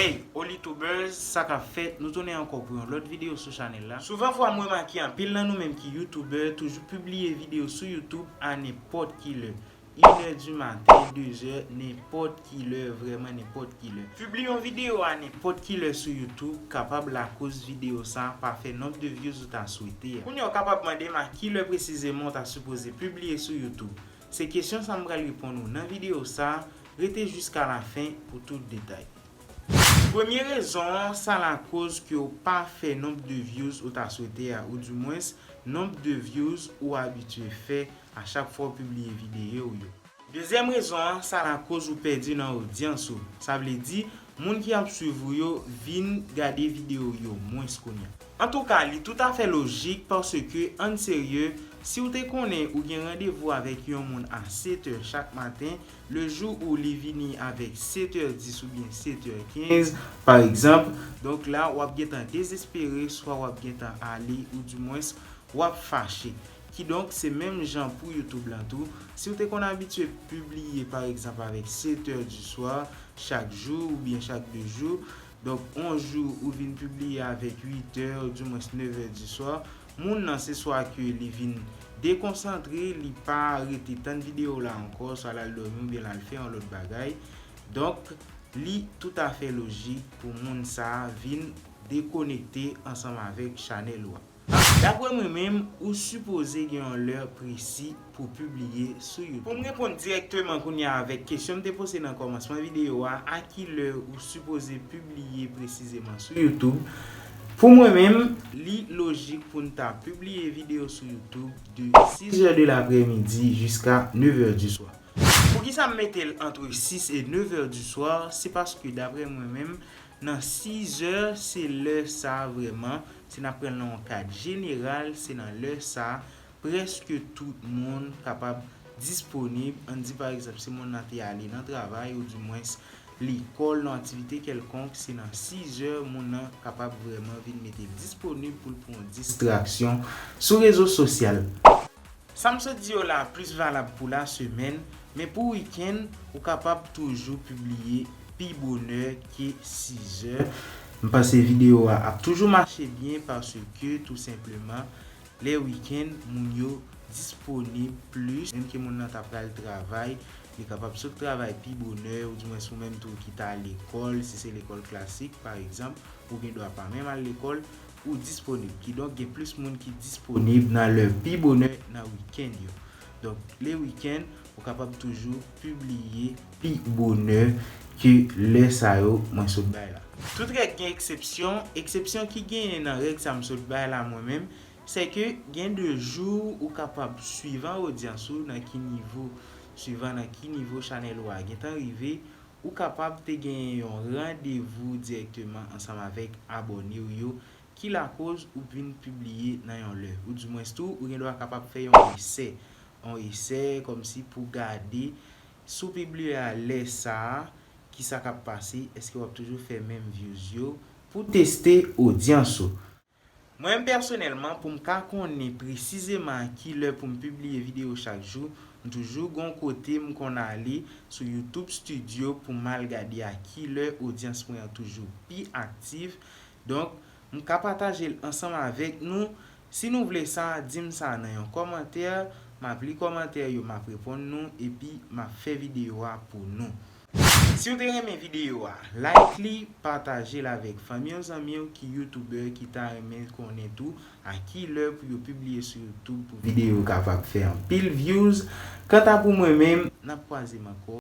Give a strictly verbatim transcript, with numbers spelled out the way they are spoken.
Hey, Olitubers, sa k ap fèt? Nou tounen ankò pou yon lòt videyo sou chanèl la. Souvan fwa m remake anpil nan nou menm ki youtubè toujou pibliye videyo sou YouTube a nenpòt ki lè. Inè di maten, dezè, nenpòt ki lè, vrèman nenpòt ki lè. Pibliye yon videyo a nenpòt ki lè sou YouTube kapab lakoz videyo sa pa fè nonb de views ou ta swete a. Kounye a w kapab mande m a ki lè presizeman w ta sipoze pibliye sou YouTube. Se kesyon sa m pral reponn ou nan videyo sa, rete jiska lafen pou tout detay. Premye rezon an, sa lakoz ke w pa fè nonb de views ou ta swete a, oudimwens nonb de views ou abitye fè a chak fwa w pibliye videyo w yo. Dezyèm rezon an, sa lakoz ou pèdi nan odyans ou. Sa vle di, moun ki ap swiv ou yo vin gade videyo w yo mwens kounye a. Antouka, li toutafè lojik paske, ann serye, si w te konnen ou gen randevou avèk yon moun a sèt è chak maten, le jou ou li vini avèk sèt è dis oubyen sèt è kenz, pa egzanp, donk la, w ap gentan dezespere, swa w ap gentan ale, oudimwens, w ap fache. Kidonk, se menm jan pou YouTube lan tou. Si w te konn abitye pibliye, pa egzanp, avèk sèt è di swa, chak jou oubyen chak de jou, donk, yon jou ou vin pibliye avèk uit è, oudimwens nèf è di swa, moun nan se swa ke li vin dekonsantre, li pa rete tann videyo w la ankò, swa l al dòmi oubyen l al fè yon lòt bagay. Donk, li toutafè lojik pou moun sa a vin dekonekte ansanm avèk chanèl ou a. Daprè mwen menm, ou sipoze gen yon lè presi pou pibliye sou YouTube. Pou m reponn dirèkteman kounye a avèk kesyon m te poze nan kòmansman videyo a, a ki lè ou sipoze pibliye presizeman sou YouTube? Pou mwen menm, li lojik pou n ta pibliye videyo sou YouTube de sis è de laprèmidi jiska nèf è di swa. Poukisa m mete l antre sis e nèf è di swa? Se paske, daprè mwen menm, nan sis è, se lè sa a vrèman, si n ap pran l nan yon kad jeneral, se nan lè sa a, prèske tout moun kapab disponib. Ann di, pa egzanp, si moun nan te ale nan travay, oudimwens lekòl, nan aktivite kèlkonk, se nan sis è moun nan kapab vrèman vin mete l disponib pou l pran yon distraksyon sou rezo sosyal. Sa m sot di yo la plis valab pou lasemèn, men pou wikenn, ou kapab toujou pibliye pi bonè ke sis è. M panse videyo a ap toujou mache byen paske, tou senpleman, lè wikenn, moun yo disponib plis, menm ke moun nan ta pral travay, li kapab sot travay pi bonè, oudimwens ou menm tou ki ta lekòl, si se lekòl klasik, pa egzanp, ou gen dwa pa menm al lekòl, ou disponib. Kidonk, gen plis moun ki disponib nan lè pi bonè nan wikenn yo. Donk, le wikenn, ou kapab toujou pibliye pi bonè ke lè sa yo mwen sot bay la. Tout règ gen eksepsyon. Eksepsyon ki genyen nan règ sa m sot bay la mwen menm, se ke gen de jou ou kapab, swivan odyans ou, nan ki nivo, swivan nan ki nivo chanèl ou a gentan rive, ou kapab te genyen yon randevou dirèkteman ansanm avèk abòne w yo, ki lakoz ou vin pibliye nan yon lè. Oudimwens tou, ou gen dwa kapab fè yon esè. Yon esè kòmsi pou gade si w pibliye a lè sa a, kisa k ap pase, èske w ap toujou fè menm views yo, pou teste odyans ou. Mwen menm pèsonèlman, pou m ka konnen presizeman a ki lè pou m pibliye videyo chak jou, m toujou gon kote m konn ale sou YouTube Studio pou m al gade a ki lè odyans mwen an toujou pi aktif. Donk, m ka pataje l ansanm avèk nou. Si nou vle sa, di m sa nan yon kòmantè, m ap li kòmantè yo, m ap reponn nou, epi m ap fè videyo a pou nou. Si w te renmen videyo a, like li, pataje l avèk fanmi w, zanmi w ki youtubè ki ta renmen konnen tou a ki lè pou yo pibliye sou YouTube pou videyo yo kapab fè anpil views. Kanta pou mwen menm, n ap kwaze m ankò.